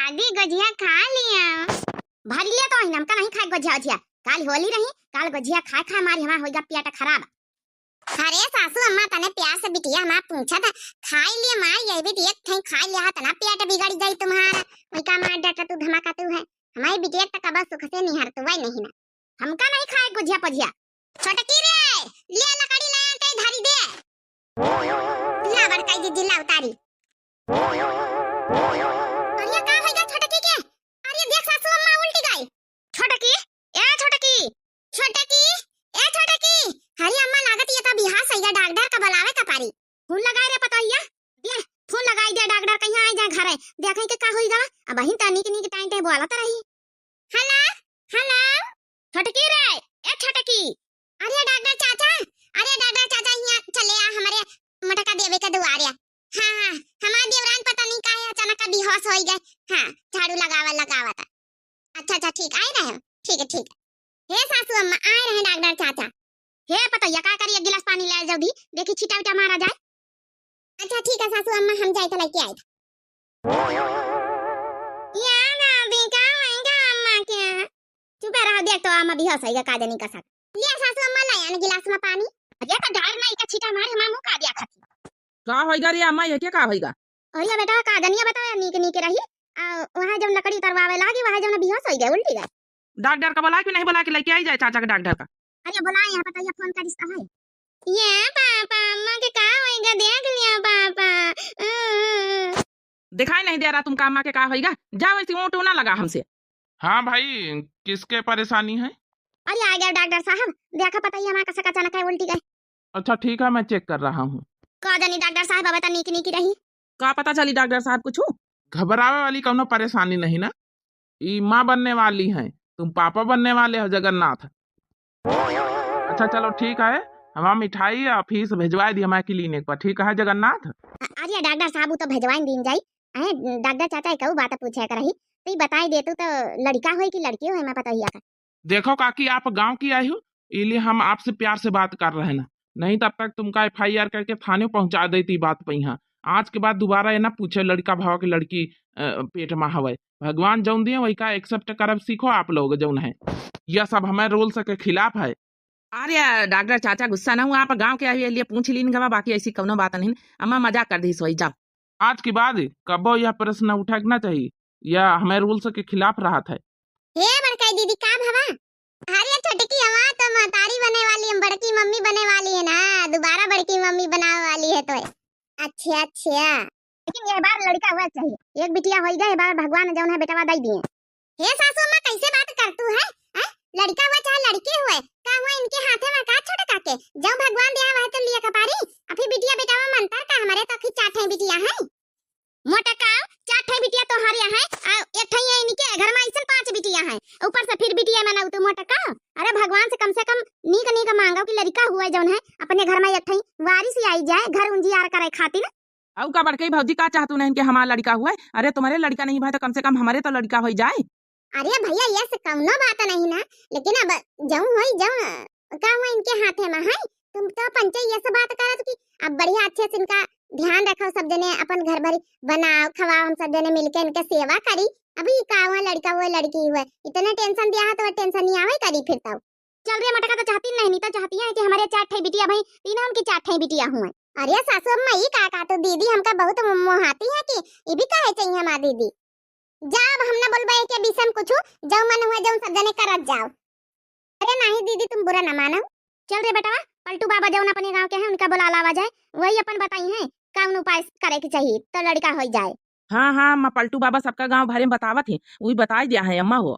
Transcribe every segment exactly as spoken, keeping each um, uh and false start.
अभी गोझिया खा लिया। भर लिया तो ही, हमका नहीं खाए गोझिया ओझिया। काल होली रही, काल गोझिया खाए खाए मारी हमार होइगा पेट खराब। अरे सासू अम्मा, तने प्यार से बिटिया हमार पूछा था, खाई लिए मार, ये भी एक ठे खाई लिया है, तना पेट बिगड़ जाई तुम्हारा। वही का मार डटा तू, धमाका तू है। हमारी बिटिया तक अब सुख से निहार तू वही नहीं ना। हमका नहीं खाए गुझिया पझिया। छोटकी रे, ले लकड़ी ले आके धरी दे। ला बड़काई दीदी ला उतारी। अरे का होइगा छोटकी के? अरे देख सासू अम्मा उल्टी गई। छोटकी, ए छोटकी, छोटकी, ए छोटकी। अरे अम्मा लागत ये तो बिहार सैया डॉक्टर का बुलावे का पारी। फोन लगाए रे पतोहिया, दे, फोन लगाई दे डॉक्टर कहिया आई जाए घरे, देखे के का होइगा। अब बहिन तनी के नीक टाइम पे बोलत रही। हेलो, हेलो। छोटकी रे, ए छोटकी। अरे डॉक्टर चाचा, अरे डॉक्टर चाचा, यहाँ चले आ हमरे मोटका देवे के दुआरे। हाँ, हाँ, हमार देवरान पता नहीं काहे अचानक का बेहोश होई गए। हाँ, झाड़ू लगावा, लगावा था। अच्छा, अच्छा, ठीक, आए रहे हो? ठीक है, ठीक है। हे सासू अम्मा, आए रहे डॉक्टर चाचा। हे पतोहिया, का करी, एक गिलास पानी ले जाओ दी, देखी छीटा उटा मारा जाए। अच्छा, ठीक है सासू अम्मा, हम जाए तो लेके आए। या दादी, का होइगा अम्मा के? चुपे रहो, देख तो अम्मा बेहोश होइगा, का जानी का साथ। ले सासू अम्मा, ले आन गिलास में पानी। अरे तो डर नहीं का छीटा मारे, हमार मुंह का दिया खाती। का होइगा रे अम्मा, ये क्या का होइगा? अरे बेटा, का जनिया बताओ, नीक नीक रही। आ, वहाँ जब लकड़ी उतरवावे लागी, वहाँ जब बेहोश होई गए, उल्टी गए। डॉक्टर का बुला के नहीं बुला के लेके आई जाए चाचा के डॉक्टर का। अरे बुलाए, यहाँ पतोहिया फोन करिस तो है। ये पापा, अम्मा के का होइगा, देख लिया पापा। दिखाई नहीं दे रहा तुमका अम्मा के का होइगा? जाओ, ऐसी ऊँट ना लगा हमसे। हाँ भाई, किसके परेशानी है? अरे आ गया डॉक्टर साहब, देखा पतोहिया हमार कसक अचानक है उल्टी गए। अच्छा ठीक है, मैं चेक कर रहा हूँ। का जानी डॉक्टर साहब, अब तो नीक नीक रही। का पता चली डॉक्टर साहब कुछ? घबरावे वाली कौनो परेशानी नहीं ना, ई माँ बनने वाली हैं, तुम पापा बनने वाले हो जगन्नाथ। अच्छा चलो ठीक है, हमार मिठाई और फीस भिजवा दी हमारे क्लिनिक पर, ठीक है जगन्नाथ? अ-, अरे डॉक्टर साहब, वो तो भिजवाइन दीन जाई। अरे डॉक्टर चाचा, एक बात पूछे के रही, तो ये बताई दे तू तो लड़का होए कि लड़की होए, मैं पतोहिया का? देखो काकी, आप गांव की आई हो, इलिए हम आपसे प्यार से बात कर रहे हैं ना, नहीं तब तक तुमका एफ आई आर करके थाने पहुंचा देती बात पे। यहाँ आज के बाद दोबारा ये ना पूछे लड़का भवा के लड़की अ, पेट में हवे। भगवान जौन दिए वही का एक्सेप्ट करब सीखो आप लोग जौन है। यह सब हमें रूल्स के खिलाफ है। अरे डॉक्टर चाचा गुस्सा ना हुआ, आप गांव के आई लिए पूछ लीन गवा, बाकी ऐसी कौनो बात नहीं। अम्मा मजाक कर दी सोई, जाओ। आज के बाद कबो यह प्रश्न उठे के ना चाहिए, यह हमें रूल्स के खिलाफ रहत है। हे बड़काई दीदी, का भवा? अरे छोटकी, हमार तो महतारी बने वाली, हम बड़की मम्मी बने वाली है ना, दोबारा बड़की मम्मी बनावे वाली है तो। अच्छा, अच्छा। लेकिन ये बार लड़का हुआ चाहिए, एक बिटिया होई गए, ये बार भगवान जौन है बेटवा दई दिए। हे सासू अम्मा, कैसे बात कर तू है? हैं? लड़का हुआ चाहे लड़की हुए, का हुआ इनके हाथे में का छोटका के? जौन भगवान दिया वह तो लिया खपारी, अभी बिटिया बेटा में अंतर का, हमारे तो अखी चार ठे बिटिया है। मोटका, चार ठे बिटिया तोहार यहाँ है, आ एक ठे ये इनके घर में ऐसन पांच बिटिया हैं, ऊपर से फिर बिटिया मनाऊ तू मोटका। अरे भगवान से कम से कम नीक नीक मांगो कि लड़का हुए जौन है, अपने घर में एक ठे वारिस आई जाए, घर उंजियार करे खातिर। अउ का बड़कई भौजी, का चाहतू नहीं कि हमार लड़का हुए? अरे तुम्हारे लड़का नहीं भाई तो कम से कम हमारे तो लड़का हो जाए। अरे भैया, ये से कौनो बात नहीं ना, लेकिन अब जौन होई जौन, का हुआ इनके हाथे में है। तुम तो पंचे ये से बात करत कि अब बढ़िया अच्छे से इनका ध्यान रखो, सब जने अपन घर भरी बनाओ खवाओ, हम सब जने मिलके इनके सेवा करी। अभी का हुआ लड़का हुआ लड़की हुआ, इतने टेंशन दिया है तो टेंशन नहीं आवे करी फिर तो। चल रे मटका, तो चाहती नहीं, नहीं तो चाहती है कि हमारे चार ठे बिटिया भाई, तीनों उनकी चार ठे बिटिया हुए। अरे सासू अम्मा, ई का, का तो दीदी हमका बहुत मो-, मोहाती है कि ई भी काहे चाहिए हमार दीदी। जाओ, अब हम ना बोलबे के विषय में कुछ, जौन मन हुआ जौन सब जने करत जाओ। अरे नहीं दीदी, तुम बुरा ना मानो। चल रे बेटवा, पलटू बाबा जौन अपने गांव के हैं उनका बुला लावा जाए, वही अपन बताई हैं कौन उपाय करे के चाहिए तो लड़का हो जाए। हाँ हाँ अम्मा, पलटू बाबा सबका गांव भरे में बतावत है, वही बताई दिया है अम्मा हो।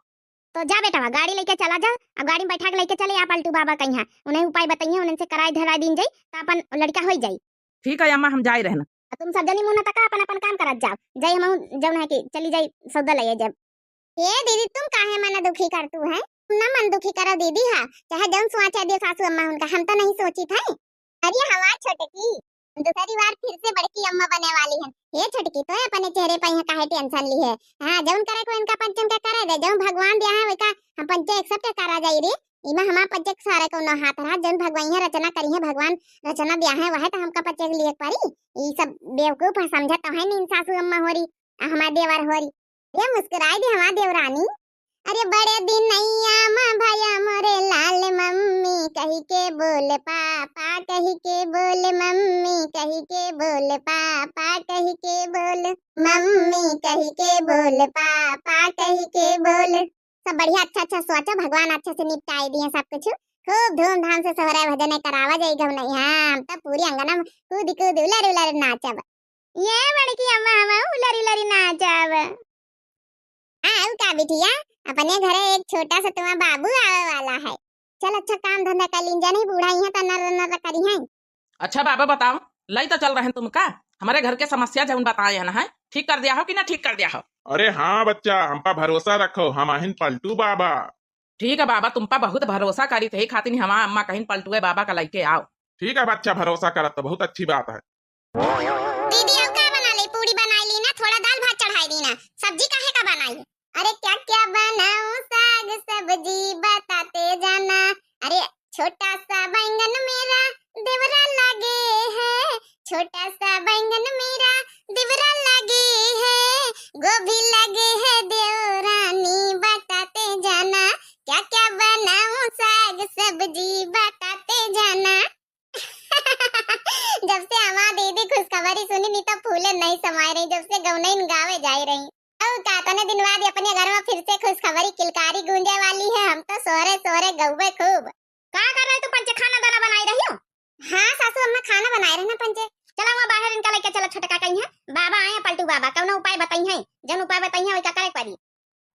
तो जा बेटवा, गाड़ी लेके चला जा, अब गाड़ी में बैठा के लेके चले आ पलटू बाबा कहीं, उन्हें उपाय बताइए, उन्हें से कराई धराई दीन जाई तो अपन लड़का हो जाई। ठीक है अम्मा, हम जाए रहना। आ तुम सब जनी मुंह न तका, अपन अपन काम करत जाओ। जाई हम जौन है कि चली जाई सौदा ले जब। हे दीदी, तुम काहे मन दुखी करतू है? तुम ना मन दुखी करो दीदी, हा चाहे जौन सोचे दे सासू अम्मा उनका, हम तो नहीं सोचित है। अरे हमार छोटकी, दूसरी बार फिर से बड़की अम्मा बने वाली है। हे छोटकी, तो अपने चेहरे पे यहाँ काहे टेंशन ली है? हाँ, जौन करे को इनका पंचन का करे दे, जौन भगवान दिया है वही का हम पंचे एक्सेप्ट करा जाई रे। इमा हमार पंचे के सारे कौनो हाथ रहा, जौन भगवान यहाँ रचना करी है, भगवान रचना दिया है, वह तो हमका पंचे के लिए परी। ई सब बेवकूफ है, समझत तो है नहीं सासू अम्मा हो रही, आ हमार देवर हो रही। ये मुस्कुराई दी हमार देवरानी। अरे बड़े दिनैया मा भया मोरे लाल, मम्मी कही के बोल पापा, कही के बोल मम्मी, कही के बोल पापा, कही के बोल मम्मी, कही के बोल पापा, कही के बोल। सब बढ़िया अच्छा अच्छा सोचा, भगवान अच्छे से निपटाए दिए सब कुछ। खूब धूमधाम से सोहरे भजन करावा जाई गौनैया। हाँ, हम तो पूरी अंगना में कूद कूद उलर उलर नाचब। ये बड़की अम्मा हम उलर उलर नाचब। हाँ, अउ का बिटिया, अपने घरे एक छोटा सा तुम्हारा बाबू आवे वाला है। चल अच्छा काम धंधा कर लीन, जानी बूढ़ा यहाँ तो नर नर करी है। अच्छा बाबा बताओ, लई तो चल रहे तुमका, हमारे घर के समस्या जौन बताए है ना है, ठीक कर दिया हो कि ना ठीक कर दिया हो? अरे हाँ बच्चा, हम पा भरोसा रखो, हम आहिन पलटू बाबा। ठीक है बाबा, तुम पा बहुत भरोसा करी थे, खातिर हमार अम्मा कहिन पलटुए बाबा का लइके आओ। ठीक है बच्चा, भरोसा करत तो बहुत अच्छी बात है। दीदी, अब का बना ले? पूरी बनाई ली ना, थोड़ा दाल भात चढ़ाई दी ना, सब्जी काहे का बनाई? अरे क्या क्या बनाऊं, साग सब्जी बताते जाना। अरे छोटा सा बैंगन मेरा देवरा लगे है, छोटा सा बैंगन मेरा देवरा लगे है, गोभी लगे है देवरानी बताते जाना। क्या क्या बनाऊं, साग सब्जी बताते जाना। जब से हमार दीदी खुशखबरी सुनी, नी तो फूले नहीं समाए रही, जब से गौनैन गावे जाए रही। और का, तने दिन बाद अपने घर में फिर से खुशखबरी किलकारी गूंजे वाली है। हम तो सोरे सोरे गौबे खूब। का कर रहे तू पंचे, खाना दाना बनाई रही हो? हाँ सासू अम्मा, खाना बनाए रहे ना पंचे। चला वहाँ बाहर इनका लेके चला, छोटका कहीं है, बाबा आए हैं, पलटू बाबा, कौनो उपाय बताई है, जौन उपाय बताई है वही का करे पड़ी।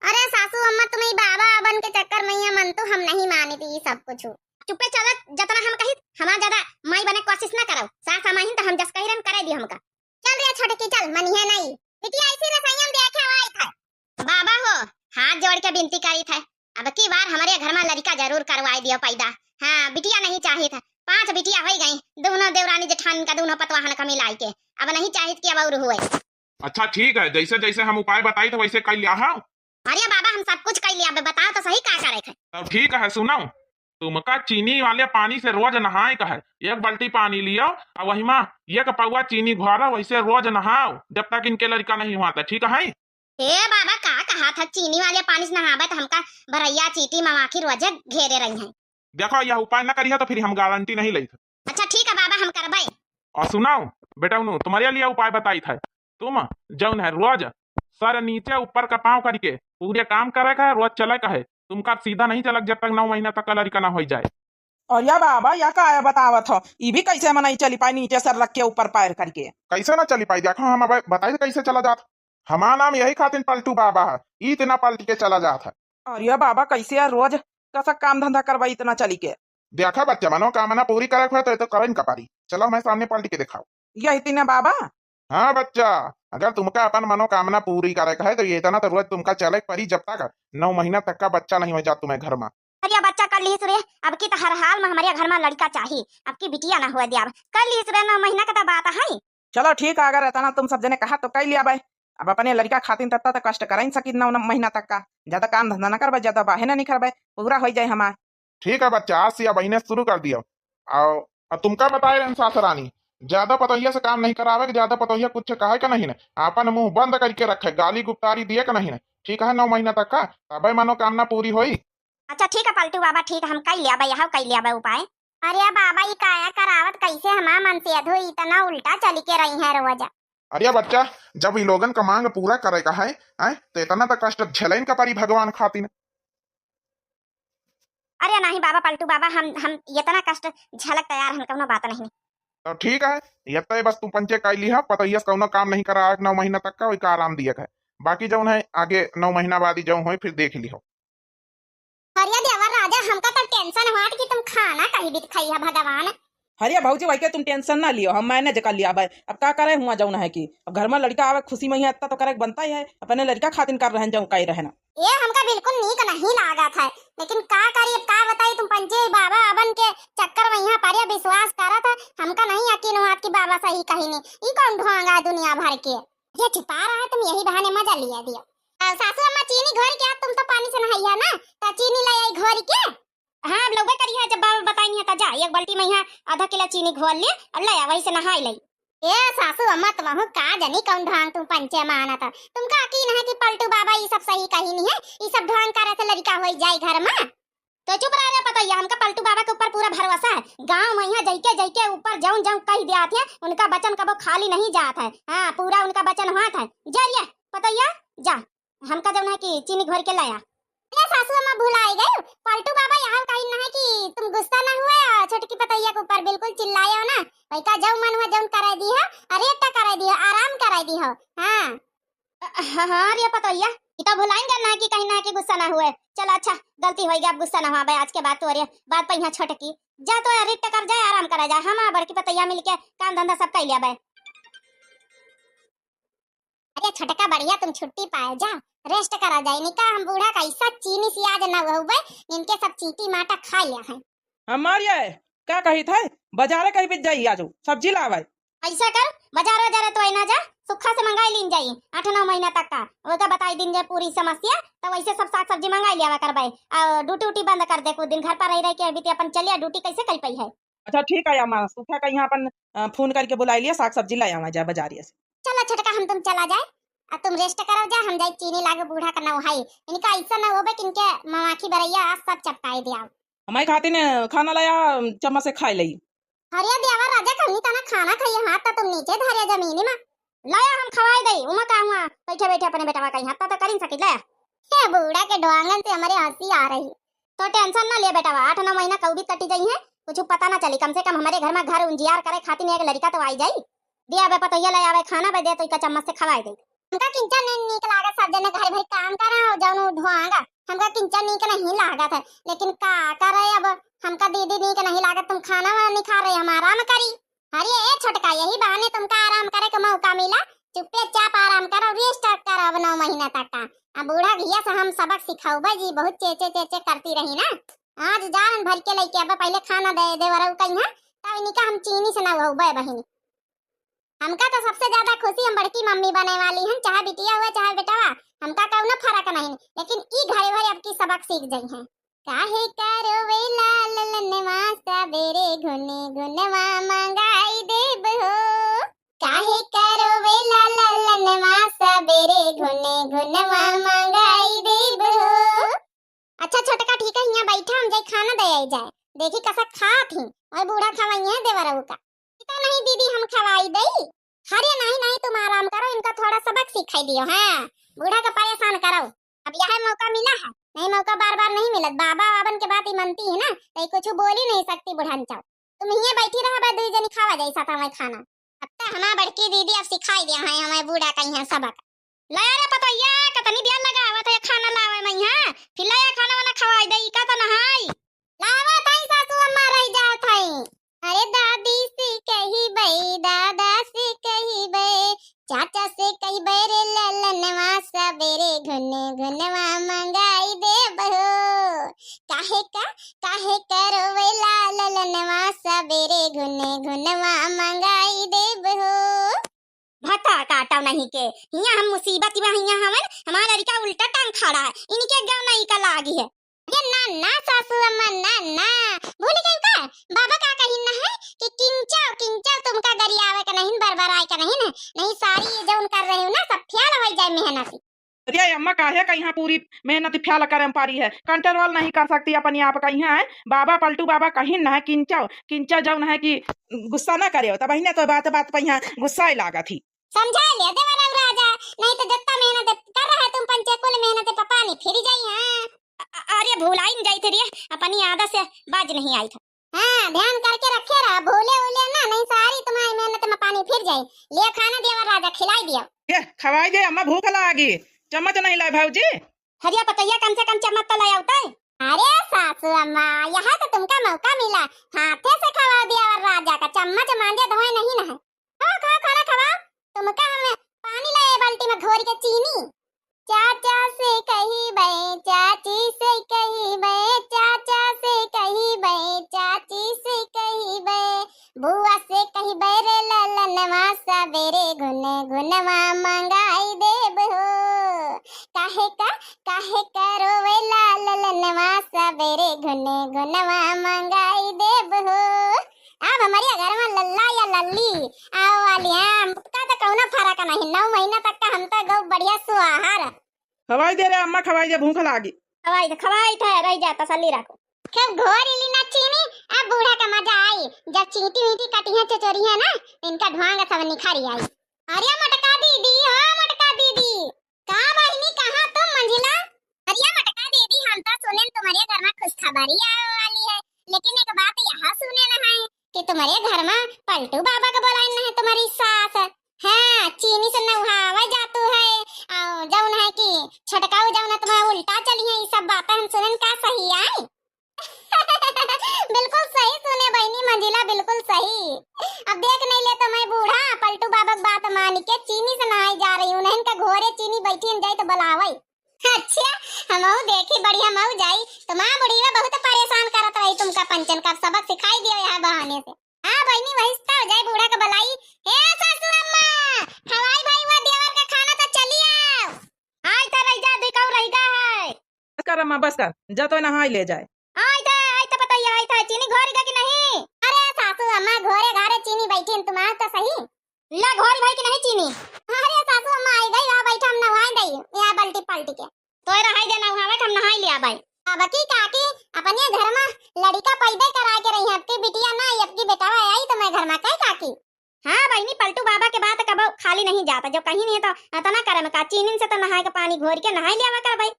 अरे सासू अम्मा, तुम्हें बाबा बन के चक्कर में ये मन तो हम नहीं मानी थी ये सब कुछ। चुप्पे चला, जतना हम कही, हमार ज्यादा माई बने कोशिश ना करो। सास हमाहिन तो हम जस कही रहन करे दी हमका। चल रे छोटकी चल, मनिहे नहीं। बिटिया ऐसी रसोईया में देखे आई था। बाबा हो, हाथ जोड़ के विनती करी था, अब की बार हमारे घर में लड़का जरूर करवाई दियो पैदा। हाँ, बिटिया नहीं चाहित है, पांच बिटिया हो गई, दोनों देवरानी जेठान का, दोनों पतवाहन का मिलाई के, अब नहीं चाहित कि अब और हुए। अच्छा ठीक है, जैसे जैसे हम उपाय बताई तो वैसे कर लिया हो। अरे बाबा, हम सब कुछ कर लिया, अब बताओ तो सही का करे थे। तब ठीक है, सुनो, तुमका चीनी वाले पानी से रोज नहाए का है। एक बाल्टी पानी लियो और वही में एक पौवा चीनी घोरो, वैसे रोज नहाओ जब तक इनके लड़का नहीं हुआ था, ठीक है? ए बाबा, का कहा था, चीनी वाले पानी से नहावे तो हमका भरैया चीटी मवाखी रोजे घेरे रही हैं। देखो, यह उपाय न करिए तो फिर हम गारंटी नहीं लेत। अच्छा ठीक है बाबा, हम करबे। और सुनाओ बेटा, उन्हों तुम्हारे लिए उपाय बताई था। तुम जौन है रोज सर नीचे ऊपर का पाँव करके पूरे काम करे का है, रोज चले का है। तुमका सीधा नहीं चलक जब तक नौ महीना तक का लड़का ना हो जाए। और या बाबा, या का बतावत हो, ई भी कैसे मनई चली पाए नीचे सर रख के ऊपर पैर करके? कैसे ना चली पाई? देखो हम अब बताई कैसे चला जात। हमार नाम यही खातिर पलटू बाबा है, ई इतना पलट के चला जात है। अरे बाबा, कैसे यार रोज कसक काम धंधा करवाई इतना चली के? देखा बच्चा, मनोकामना पूरी करे के होए तो, तो करे न कपारी। चलो हमारे सामने पलट के दिखाओ। यही तीन बाबा? हाँ बच्चा, अगर तुमका अपन मनोकामना पूरी करे के है तो ये इतना तो रोज तुमका चले के पड़ी जब तक नौ महीना तक का बच्चा नहीं हो जात तुम्हें घर में। अरे बच्चा कर ली सुरे, अब की तो हर हाल में हमारे घर में लड़का चाहिए, अब की बिटिया ना हुआ दिया, कर ली सुरे, नौ महीना का तो बात है। चलो ठीक है, अगर इतना तुम सब जने कहा तो कर लिया भाई। अब अपने लड़का खातिर तत्ता तो कष्ट कर ही सकी नौ, नौ महीना तक का, ज्यादा काम धंधा ना करबे, ज्यादा बाहे ना निकलबे, पूरा हो जाए हमार। ठीक है बच्चा, आज से अब इन्हें शुरू कर दियो। आओ, अब तुमका बताए रहन सासरानी, ज्यादा पतोहिया से काम नहीं करावे के, ज्यादा पतोहिया कुछ कहे का नहीं न, आपन मुंह बंद करके रखे, गाली गुप्तारी दिए का नहीं न, ठीक है, नौ महीना तक का, तबे मनोकामना पूरी होई। अच्छा ठीक है पलटू बाबा, ठीक है, हम कई लिया भाई, यह कई लिया भाई उपाय। अरे बाबा, ई काया करावत कैसे हमार मन से अधो इतना उल्टा चली के रही है रोज। अरे बच्चा, जब ई लोगन का मांग पूरा करे का है, हैं, तो इतना तो कष्ट झेलैन का परी भगवान खातिर। अरे नहीं बाबा पलटू बाबा, हम, हम इतना कष्ट झेलक तैयार हन, कौनो बात नहीं। तो ठीक है, ये तो बस तू पंचे काई लिहा, पतोहिया से कौनो काम नहीं करा, नौ महीना तक का वही का आराम दिया है। बाकी जौन है आगे नौ महीना बाद ही जौन होई फिर देख लिहो। अरे देवर राजा, हमका तो टेंशन होत कि तुम खाना कहीं भी खाई है भगवान। अरे भौजी, वही के तुम टेंशन ना लियो, हम मैनेज कर लिया भाई। अब का करे हुआ जौन है कि अब घर में लड़का आवे खुशी में ही इतना तो करे के बनता ही है, अपने लड़का खातिर कर रहन जौन कही रहन। ये हमका बिल्कुल नीक नहीं लागत है, लेकिन का करी, अब का बताई, तुम पंचे बाबा अबन के चक्कर में यहाँ पर विश्वास करत है, हमका नहीं यकीन हुआ कि बाबा सही कही नहीं। ई कौन ढोंगा दुनिया भर के? ये छुपा रहा है, तुम यही बहाने मजा लिया दिया। आ, सासू अम्मा चीनी घोर के, तुम तो पानी से नहाई है ना, तो चीनी ले आई घोर के। हाँ, अब लौबे करी है, जब बाबा बताई नहीं है तो जा, एक बाल्टी में यहाँ आधा किलो चीनी घोर ले और ले आ, वही से नहाई ले। ए सासू अम्मा, तुमहू का जनी कौन ढोंग तुम पंचे मानत है। तुमका यकीन है कि पलटू बाबा ई सब सही कही नहीं है, ई सब ढोंग करे से लड़का होई जाई घर में। तो चुप रह रे पतोहिया, हमका पलटू बाबा के ऊपर पूरा भरोसा है। गाँव में यहाँ जइके जइके ऊपर जौन जौन कह दिया थे, उनका वचन कबो खाली नहीं जात है। हाँ, पूरा उनका वचन होत है। जा रे पतोहिया, जा, हमका जौन है कि चीनी घोर के लाया। अरे सासू अम्मा, भुलाई गई, पलटू बाबा यहाँ कही ना है कि तुम गुस्सा ना हुए और छोटकी पतोहिया के ऊपर बिल्कुल चिल्लाए हो ना, वही का जौन मन हुआ जौन कराई दी हो, अरे एकटा कराई दी हो, आराम कराई दी हो। हाँ। अ, हाँ, हाँ, रे पतोहिया, ई तो भुलाइन गए ना कि कहीं ना कि गुस्सा ना हुए। चल अच्छा, गलती होई गई, अब गुस्सा ना हुआ बे, आज के बाद तोरे बात पे यहाँ छोटकी। जा तो रिट कर जाए, आराम करा जाए, हम आ बड़की पतोहिया मिलके काम धंधा सब कर लिया बे। अरे छोटका बढ़िया, तुम छुट्टी पाए, जा रेस्ट करा जाए, निका हम बूढ़ा का ऐसा चीनी से आज ना हुए, इनके सब चीटी माटा खा लिया है। हमार ये का कही था, बाजारे कहीं बीत जाई, आजू सब्जी लावे। ऐसा कर, बाजार वाजार तो ना जा, सुखा से मंगाई लीन जाई, आठ नौ महीना तक का। ओका बताई दिन जे पूरी समस्या, तो वैसे सब साग सब्जी मंगाई लियावा करबे। और ड्यूटी उटी बंद कर दे, कुछ दिन घर पर रह रह के अभी ते अपन चलिया, ड्यूटी कैसे कर पाई है? अच्छा ठीक है अम्मा, सुखा का यहाँ अपन, अ, फोन करके बुलाई लिया, साग सब्जी ले आवा जाए बाजारिया से। चलो छोटका, हम तुम चला जाए, और तुम रेस्ट करो जा, हम जाए चीनी लागे बूढ़ा का नौहाई। इनका ऐसा ना होबे कि इनके मवाखी बरैया आज सब चपकाए दिया। हमारे खातिर ने खाना लाया, चम्मच से खाए लई। अरे देवर राजा, कहीं तना खाना खाइए, हाथ तो तुम नीचे धरे जमीनी में। लाया हम खवाए दई, उमा का हुआ, बैठे बैठे अपने बेटवा कहीं हाथ तो करिन सकी, लाया। हे बूढ़ा के ढोंगन से हमारे हंसी आ रही। तो टेंशन ना ले बेटवा, आठ नौ महीना कऊ भी कटी जाई है, कुछ पता ना चली, कम से कम हमारे घर में घर उंजियार करे खातिर एक लड़का तो आई जाई। दिया बे पतोहिया ले आवे खाना बे दे तो इका चम्मच से खवाए दे। हमका किंचा नहीं नीक लागत, सब जने घर भर काम करे और जौन उ ढोंगा, हमका किंचा नीक नहीं लागत है, लेकिन का करे अब, हमका दीदी नीक नहीं लागत, तुम खाना वाना नहीं खा रहे, हम आराम करी। अरे ए छोटका, यही बहाने तुमका आराम करे के मौका मिला, चुप्पे चाप आराम करो, रेस्ट करो अब नौ महीना तक का। अब बूढ़ा घिया से हम सबक सिखाउबे जी, बहुत चेचे चेचे करती रही ना। आज जान भर के लेके अब पहले खाना दे दे वरऊ कहीं, तब इनका हम चीनी से ना हुए बहिनी। हमका तो सबसे ज्यादा खुशी हम बड़की मम्मी बने वाली हन, चाहे बिटिया हुए चाहे बेटवा, हमका कौनो फर्क नहीं, लेकिन ई घरे भरे अब की सबक सीख जाई हैं। काहे का रोवेला ललनवा, सबेरे घुने घुनवा मंगाई देब हो। काहे का रोवेला ललनवा, सबेरे घुने घुनवा मंगाई देब हो। अच्छा छोटका ठीक है, यहाँ बैठा, हम जाई खाना दे आई जाए, देखी कसक खात ही, और बूढ़ा खवाई है देवरऊ का। इतना नहीं दीदी, हम खवाई दई। अरे नहीं नहीं, तुम आराम करो, इनका थोड़ा सबक सिखाई दियो। हाँ, बूढ़ा का परेशान करो, अब यह मौका मिला है, नहीं मौका बार बार नहीं मिलत। बाबा बाबन के बात ही मानती है ना, तो कुछ बोली नहीं सकती बुढ़ान चाओ। तुम हिये बैठी रहा बे, दुई जनी खावा जाई साथ में खाना। अब तो हमार बड़की दीदी अब सिखाई दिया है हमें बूढ़ा कहीं है सबक। लाया रे पतोहिया, कतनी देर लगावत है खाना लावे में यहाँ, फिर लाया खाना वाना खवाई दे, इका तो नहाई। लावा ताई सासू अम्मा रह जात है। अरे दादी से कही बे, दादा से कही बे, चाचा से कही बे रे ललनवा, सबेरे घुने घुनवा मंगाई देब हो। काहे का, काहे का रोवेला ललनवा, सबेरे घुने घुनवा मंगाई देब हो। भता काटव नहीं के, हियाँ हम मुसीबत में हियाँ हवन, हमार लड़का उल्टा टांग खड़ा है, इनके गाँव नहीं का लागी है। अरे ना ना सासू अम्मा, ना ना, भूल गई का? बाबा का कहिन ना है कि किंचव किंचव तुमका गरियावे के नहीं, बरबराए के नहीं, नहीं सारी ये जौन कर रहे हो ना, सब फेल हो जाए मेहनत। अरे अम्मा, काहे का यहाँ पूरी मेहनत फेल करे में पारी है, कंट्रोल नहीं कर सकती अपने आप का। यहाँ है बाबा, पलटू बाबा कहिन ना है किंचव किंचव जौन है कि गुस्सा ना करे, तब ही ना तो बात बात पे यहाँ गुस्सा ही लागत ही। समझा ले देवरऊ राजा, नहीं तो जितना मेहनत कर रहा है तुम पंचे, कुल मेहनत पे पानी फिर जाई। हाँ। अ-, अ-, अरे भुलाइन जाई थे रे, अपनी आदत से बाज नहीं आई था। हाँ, ध्यान करके रखे रहा, भूले उले ना, नहीं सारी तुम्हारी मेहनत में पानी फिर जाई। ले खाना देवर राजा, खिलाई दियो। ये खवाई दे अम्मा, भूख लागी। चम्मच नहीं लाए भौजी। हरिया पतैया, कम से कम चम्मच तो ले आवते। अरे सासू अम्मा, यहाँ तो तुमका मौका मिला, हाथे से खवा देवर राजा का, चम्मच मांजे धोए नहीं ना है। खाओ, खाओ, खाना खाओ। तुमका हम पानी लाए बाल्टी में घोर के चीनी। चाचा से कही बे, चाची से कही बे, चाचा से कही बे, चाची से कही बे, बुआ से कही बे रे ललनवा, सबेरे घुने घुनवा मंगाई देब हो। काहे का, काहे का रोवेला ललनवा, सबेरे घुने घुनवा मंगाई देब हो। अब हमरे घर मा लल्ला या लल्ली आवे वाली है, हमका तो कौनो फरक नहीं। नौ महीना तक का हम तो गौ बढ़िया सुहार। खवाई दे रे अम्मा, खवाई दे, भूख लागी। खवाई दे, खवाई दे, रह जा, तसल्ली रखो। खूब घोरी ली ना चीनी, अब बूढ़ा का मजा आई। जब चींटी वींटी कटिहैं, चोचोरिहैं ना, इनका ढोंग सब निखरी आई। अरे मोटका दीदी, हो मोटका दीदी। का बहिनी, कहाँ तुम मंझिला? अरे मोटका दीदी, हम तो सुनेन तुम्हरे घर मा खुशखबरी आवे वाली है, लेकिन एक बात यहाँ सुनेन है कि तुम्हरे घर मा पलटू बाबा का बोलाइन है तुम्हरी सास। हाँ, चीनी से नहावे जातू है, और जौन है कि छोटकाऊ जौन है तुम्हारा उल्टा चलिहैं, ई सब बातें हम सुनेन, का सही आई? बिल्कुल सही सुने बहिनी मंझिला, बिल्कुल सही। अब देख नहीं ले तो मैं बूढ़ा पलटू बाबा के बात मान के चीनी से नहाई जा रही हूँ, नहीं का घोरे चीनी बैठी हम जाई तो बुलावई। अच्छा, हमहू देखी बढ़िया मऊ जाई, तुम्हारा बुढ़ीवा बहुत परेशान करत रही तुमका पंचन का, सबक सिखाई दियो यहाँ बहाने से। हाँ बहिनी, वही तो जाए बूढ़ा का बुलाई। ए सासू अम्मा, हवाई भाई हुआ देवर का खाना तो चली आओ। आई तो रह जा, दुई कऊ रह गा है। बस कर अम्मा, बस कर, जा तो नहाई ले जाए। आई तो, आई तो बताइए, आई तो चीनी घोरी गा कि नहीं? अरे सासू अम्मा, घोरे घारे चीनी बैठी हैं, तुम आओ तो सही। ला घोरी भाई कि नहीं चीनी? अरे सासू अम्मा आई गई, आ बैठा, हम नहाई दई, यहाँ बल्टी पल्टी के। तोय रहाई दे नहावे, हम नहाई लिया बाई। अब की काकी अपने घर मा लड़िका पैदा करा के रही है, अब की बिटिया ना, अब की बेटवा आई तुम्हारे घर मा, कहे काकी? हाँ बहिनी, पलटू बाबा के बात कबो खाली नहीं जाता, जो कहीं नहीं तो अतना करे में का, चीनिन से तो नहाए के पानी घोर के नहाई लियावा कर भाई।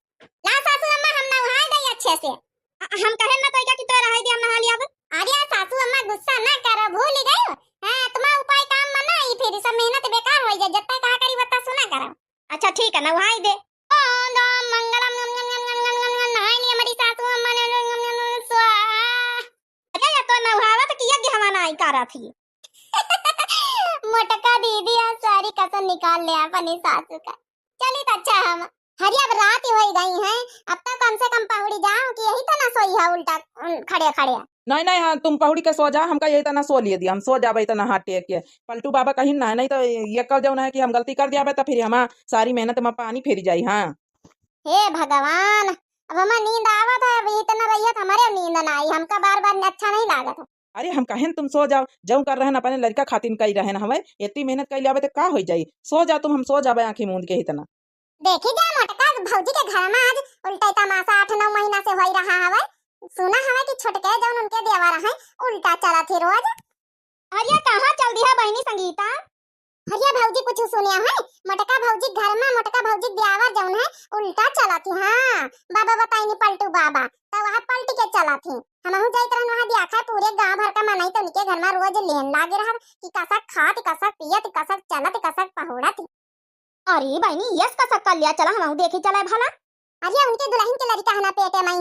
ला सासू अम्मा, हम नहाई दई अच्छे से। अ-, हम कहे ना तो क्या कि तो रहाई दे, हम नहा लियावे। अरे सासू अम्मा गुस्सा ना करो, भूल गयो। हाँ, तुम्हारा उपाय काम मा ना आई, फिर सब मेहनत बेकार हो जाए, जब तक कहा करी बता सुना करो। अच्छा ठीक है, नहाई दे। ओम दम मंगलम नम नम नम नम नम नम नम, नहाई ली हमारी सासू अम्मा ने नम नम नम नम स्वाहा। अरे या तो नहावा तो किया कि हमारा आई करा थी। मोटका दीदी और सारी कसर निकाल ले अपनी सासू का। चली तो अच्छा हम। अरे अब रात ही होई गई है, अब तो कम से कम पहुड़ी जाओ कि यही तो ना सोई है उल्टा, उल-, खड़े खड़े। नहीं, नहीं, हाँ, तुम पहुड़ी के सो जा, हमका यही तना सो लिए दिया, हम सो जाबे तना हाथ टेक के। पलटू बाबा कहीं ना, नहीं तो ये कल जौन है कि हम गलती कर दिया बे, तो फिर हमार सारी मेहनत मा पानी फेरी जाई। हाँ। हे भगवान, अब हमार नींद आवत है, अब इतना रहिया तो हमारे नींद ना आई, हमका बार बार अच्छा नहीं लागत है। अरे हम कहेन तुम सो जाओ, जौन कर रहन अपने लड़का खातिन कई रहन हवे, इतनी मेहनत कई लावे तो का हो जाई, सो जा तुम, हम सो जाबे आँखी मूंद के इतना। देखी जा मोटका भौजी के घर मा आज उल्टा तमाशा, आठ नौ महीना से होई रहा हवे। सुना हवे कि छोटके जौन उनके देवर हैं, उल्टा चलत ही रोज। अरे कहाँ चल दिया बहिनी संगीता? अरे भौजी कुछ सुनिया है, मोटका भौजी घर मा मोटका भौजी देवर जौन है उल्टा चलत ही। हाँ बाबा बताई नी पलटू बाबा, तब वहाँ पलट के चलत ही। हमहू जाइत रहन वहाँ दिया खाए, पूरे गाँव भर का मनई तो उनके घर मा रोज लेन लागे रहत कि कसक खात, कसक पियत, कसक चलत, कसक पहुड़त। अरे बहिनी, यस कसक कर लिया, चला हमहू देखी चला भला। अरे उनके दुल्हन के लड़िका है ना पेटे मा,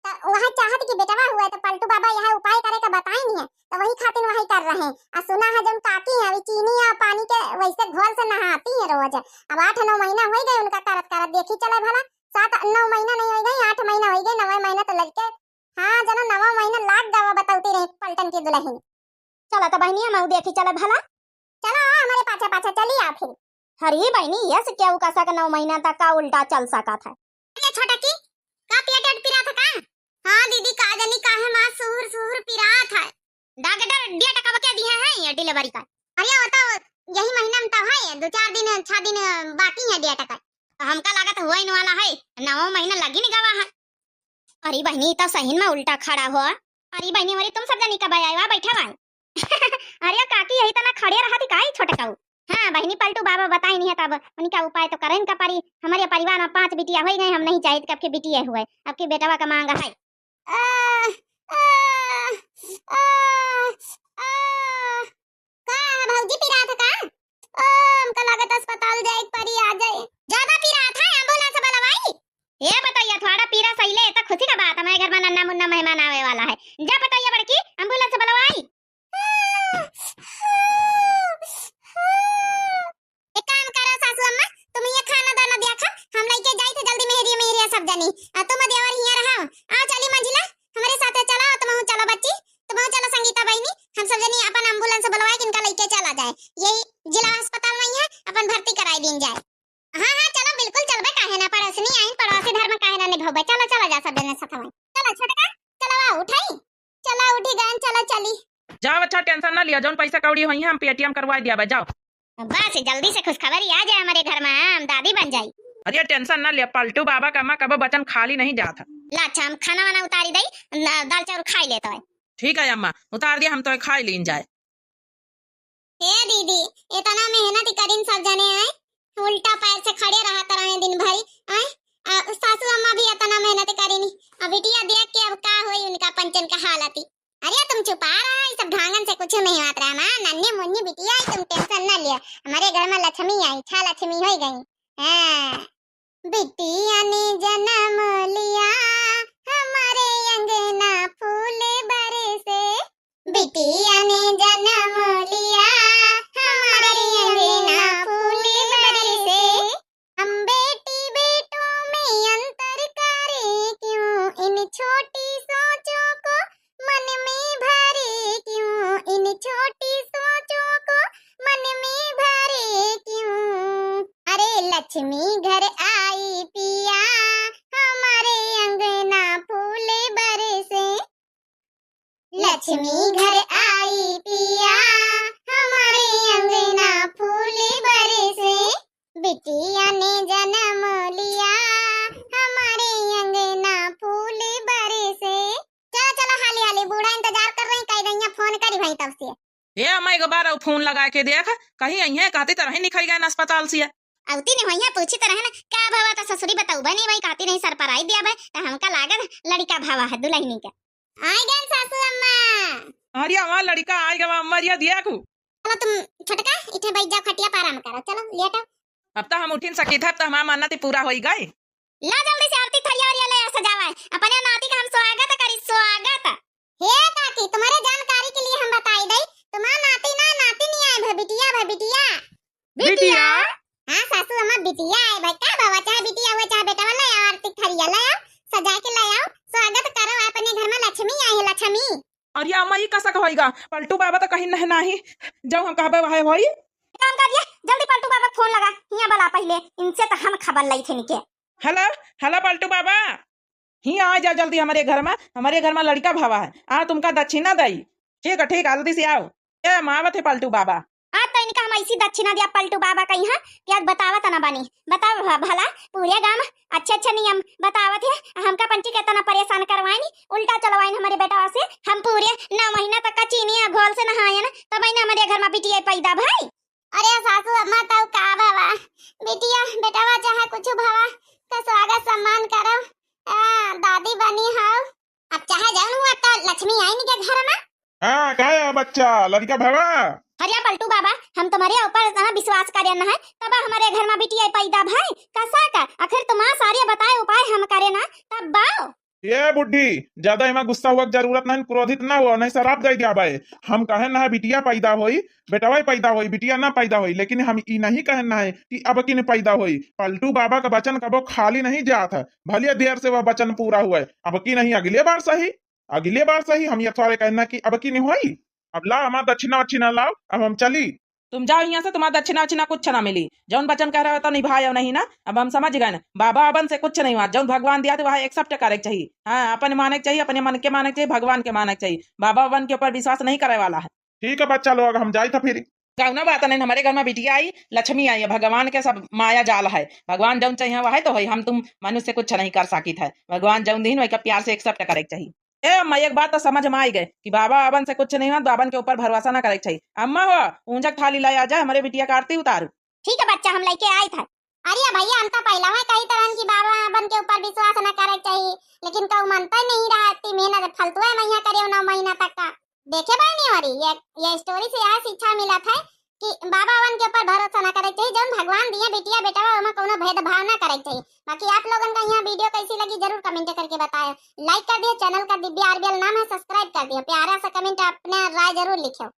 हाँ, तो वहाँ चाहत कि बेटवा हुआ तो पलटू बाबा यहाँ उपाय करे का बताइन है, तो वही खातिर वही कर रहे हैं। आ सुना है जौन काकी है अभी चीनी या पानी के वैसे घोल से नहाती है रोज। अब आठ नौ महीना हो गए उनका करत करत, देखी चला भला, सात नौ महीना नहीं हो गए, आठ महीना हो गए, नवा महीना तो लड़के, हाँ जना नवा महीना लाग गवा बतौती रही पलटन की दुल्हन। चला तो बहिनी, हमहू देखी चला भला। चला, हमारे पाछे पाछे चली आ फिर। अरे बहिनी, यस केहू कसक नौ महीना तक का उल्टा चल सकत है? अरे छोटकी, का पेट वेट पिरात है का? हाँ दीदी, का जानी काहे माँ सुहुर सुहुर पिरात है। डॉक्टर डेट कब के दिए हैं ये डिलीवरी का? अरे वो तो यही महीना मा तो है, दो चार दिन, छह दिन बाकी है डेट का। तो हमका लागत होइन वाला है, नौ महीना लगिन गवा है। अरे बहिनी, ई तो सही मा उल्टा खड़ा हो। अरे बहिनी, अरे तुम सब जनी कब आए, वा बैठा बाई। अरे काकी, यही तना खड़े रहती काई छोटकाऊ? हाँ बहिनी, पलटू बाबा बताई नहीं है तब उनका उपाय तो करन का परी। हमारे परिवार मा पांच बिटिया हो गए, हम नहीं चाहित कि अब के बिटिया हुए, अब के बेटवा का मांग है। आ, आ, आ, आ। का है भौजी, पिरात है का? ओ, हमका लागत अस्पताल जाए के परी, आ जाए। ज्यादा पिरात है, एम्बुलेंस बुलवाई। ए बतैया, थोड़ा पीरा सही ले, तो खुशी का बात, हमारे घर मा नन्ना मुन्ना मेहमान आवे वाला है। जा बतैया बड़की, एम्बुलेंस बुलवाई। एक काम करो सासू अम्मा, तुम ये खाना दाना दिया खा, हम लइके जाई थे जल्दी मेहरिया मेहरिया सब जनी। आ तुम देवर हिया रहा, आ चली मंझिला, हमारे साथे चला, तुम चला बच्ची, तुम चला संगीता बहिनी, हम सब जनी अपन एम्बुलेंस बुलवाए के इनका लइके चला जाए, यही जिला अस्पताल मा ही है, अपन भर्ती कराई दीन जाए। हाँ हाँ चलो बिल्कुल चलबे, काहे ना, पड़ोसनी आइन, पड़ोसी धर्म काहे ना निभावे, चलो चला जा सब जने साथ में, चलो छोटका, चलो आ उठाई, चला उठी गयन, चला चली। जा बच्चा, Tension ना लिया, जौन पैसा कौड़ी होइहैं हम Paytm करवाइ दिया बा, जाओ। बस जल्दी से खुशखबरी आ जाए हमरे घर मा, हम दादी बन जाई। अरे tension ना लिया, पलटू बाबा का अम्मा कबो बचन खाली नहीं जात है। ला अच्छा, हम खाना वाना उतारी दई, न-, दाल चाउर खाइ लेत है। ठीक है अम्मा, उतार दिया, हम तो खाइ लीन जाए। हे दीदी, एतना मेहनत करिन सब जने आए, उल्टा पैर से खड़े रहत रहे दिन भरी, आए, आ, सासू अम्मा भी एतना मेहनत करिन, अब बिटिया देख के अब का होई उनका पंचन का हालत ही। अरे तुम चुपा रहा, ई सब ढांगन से कुछ नहीं होत रहा। हमार नन्ही मुन्नी बिटिया आई, तुम tension ना लिया। हमरे घर मा लक्ष्मी आई, छह लक्ष्मी होइ गई। हाँ। बिटिया ने जनम लिया, हमरे अंगना फूल बरसे। बिटिया ने जनम लिया, हमरे अंगना फूल बरसे। हम बेटी बेटों में अंतर करें क्यों, इन छोटी सोचों को मन में भरे क्यों, इन छोटी सोचों को मन में भरे क्यों। अरे लक्ष्मी घर आई पिया, हमरे अंगना फूल बरसे। लक्ष्मी घर आई पिया, हमरे अंगना फूल बरसे। बिटिया ने जनम लिया, हमरे अंगना फूल बरसे। चला, चला, हाली, हाली, बूढ़ा इंतजार कर रही, कई रही फोन करी भाई तब से। ए अम्मा, एक बार अउ फोन लगाइ के देख, कहीं अइहैं, कहती तरह निकल गए अस्पताल से। अउती नहीं होइहैं, पूछी तरह ना, का भवा त ससुरी बतउबे नहीं भाई, कहती नहीं सरपराई दिया भाई, त हमका लागत लड़िका भवा है दुलहिनी का। आइ गए सासू अम्मा। अरे अम्मा, लड़िका आइ गवा अम्मा, अरे देखू। चलो तुम छोटका, इठे बैठ जाओ, खटिया पर आराम करो, चलो लेटो। अब त हम उठिन सकित है, अब त हमार मन्नत ही पूरा होइ गई। ला जल्दी से आरती थरिया ओरिया ले आ सजावा है। अपने नाती का हम स्वागत करी, स्वागत। हे काकी, तुम्हारे जानकारी के लिए हम बताई दई, तुम्हार नाती ना नातिन आए भा बिटिया, भा बिटिया। बिटिया? हाँ सासू अम्मा बिटिया आए भाई, का बाबा चाहे बिटिया हुए चाहे बेटा वाला आओ, आरती थरिया ले आओ, सजा के ले आओ, स्वागत करो, अपने घर मा लक्ष्मी आई है, लक्ष्मी। अरे अम्मा, ई कसक होइगा? पलटू बाबा त कहीं नहीं, नहीं, जब हम कहबे वह होई। काम करिए, जल्दी पलटू बाबा का फोन लगा, हियाँ बला पहिले, इनसे त हम खबर लई थे निके। Hello, hello पलटू बाबा, हियाँ आ जाओ जल्दी हमरे घर मा, हमरे घर मा लड़िका भवा है, आ तुमका दक्षिणा दई। ठीक है, ठीक है, जल्दी से आओ। ए, हम आवत है पलटू बाबा। आज तो इनका हम ऐसी दक्षिणा दिया पलटू बाबा का यहाँ कि आज बतावत ना बनी। बताओ भ-, भला पूरे गाँव अच्छे अच्छे नियम बतावत है, हमका पंची के इतना परेशान करवाइन, उल्टा चलवाइन हमरे बेटवा से। हम पूरे नौ महीना तक का चीनी या घोल से नहायन, तब आइन हमरे घर मा बिटिया पैदा भई। अरे सासू अम्मा, तब का भवा, बिटिया बेटवा चाहे कुछ भवा, का स्वागत सम्मान करो। आ, दादी बनी हौ। अब चाहे जौन हुआ, अब तो लक्ष्मी आइन के घर मा। हाँ, का है बच्चा, लड़िका भवा? अरे पलटू बाबा, हम तुम्हारे ऊपर इतना विश्वास करे ना है, तब हमरे घर मा बिटिया पैदा भई, कसा का? आखिर तुम्हार सारे बताए उपाय हम करे ना, तब बाओ। ए बुड्ढी, ज्यादा एमा गुस्सा हुआ के जरूरत नहीं, क्रोधित ना हुआ, नहीं सराप दे दिया भाई। हम कहे ना है बिटिया पैदा होई, बेटवा ही पैदा होई, बिटिया ना पैदा होई, लेकिन हम ई नहीं कहे ना है कि अब की नहीं पैदा होई। पलटू बाबा का वचन कबो खाली नहीं जात है, भले देर से वह वचन पूरा हुआ है। अब की नहीं, अगले बार सही, अगले बार सही, हम ये थोड़े कहना कि अब की नहीं होई। अब ला हमार दक्षिणा वक्षिणा लाओ, अब हम चली। तुम जाओ यहाँ से, तुम्हार दक्षिणा वक्षिणा कुछ ना मिली। जौन वचन कह रहे हो तो निभाए हो नहीं ना, अब हम समझ गए ना। बाबा अबन से कुछ नहीं हुआ, जौन भगवान दिया तो वह accept करे के चाहिए। हाँ, अपने माने के चाहिए, अपने मन के माने के चाहिए, भगवान के माने के चाहिए। बाबा अबन के ऊपर विश्वास नहीं करे वाला है। ठीक है बच्चा लोग, हम जाई था फिर। कौनो बात नहीं, हमरे घर मा बिटिया आई, लक्ष्मी आई, भगवान के सब माया जाल है। भगवान जौन चाहिए वह तो है, हम तुम मनुष्य कुछ नहीं कर सकित है। भगवान जौन दीन वही का प्यार से accept करे के चाहिए। ए अम्मा, एक बात तो समझ मा आई गए कि बाबा अबन से कुछ नहीं हुआ, बाबन के ऊपर भरोसा ना करे के चाहिए। अम्मा हो, ऊंजक थाली ले आ जाए, हमरे बिटिया का आरती उतारू। ठीक है बच्चा, हम लेके आई था। अरे भैया, हम तो पहला ही कही तरन कि बाबा अबन के ऊपर विश्वास ना करे के चाहिए, लेकिन कऊ मनते नहीं रहा, इतनी मेहनत फलतुआ मैया करे नौ महीना तक का। देखे बहनी हो रही, ये, ये story से यह शिक्षा मिला था कि बाबा अबन के ऊपर भरोसा ना करे के चाहिए, जौन भगवान दिए बिटिया बेटा ओमा कोनो भेदभाव ना करे के चाहिए। बाकी आप लोगन का यहाँ video कैसी लगी जरूर comment करके बताएं। Like कर दिए, channel का दिव्या आरबीएल नाम है, subscribe कर दिए, प्यारा सा comment, अपने राय जरूर लिखें।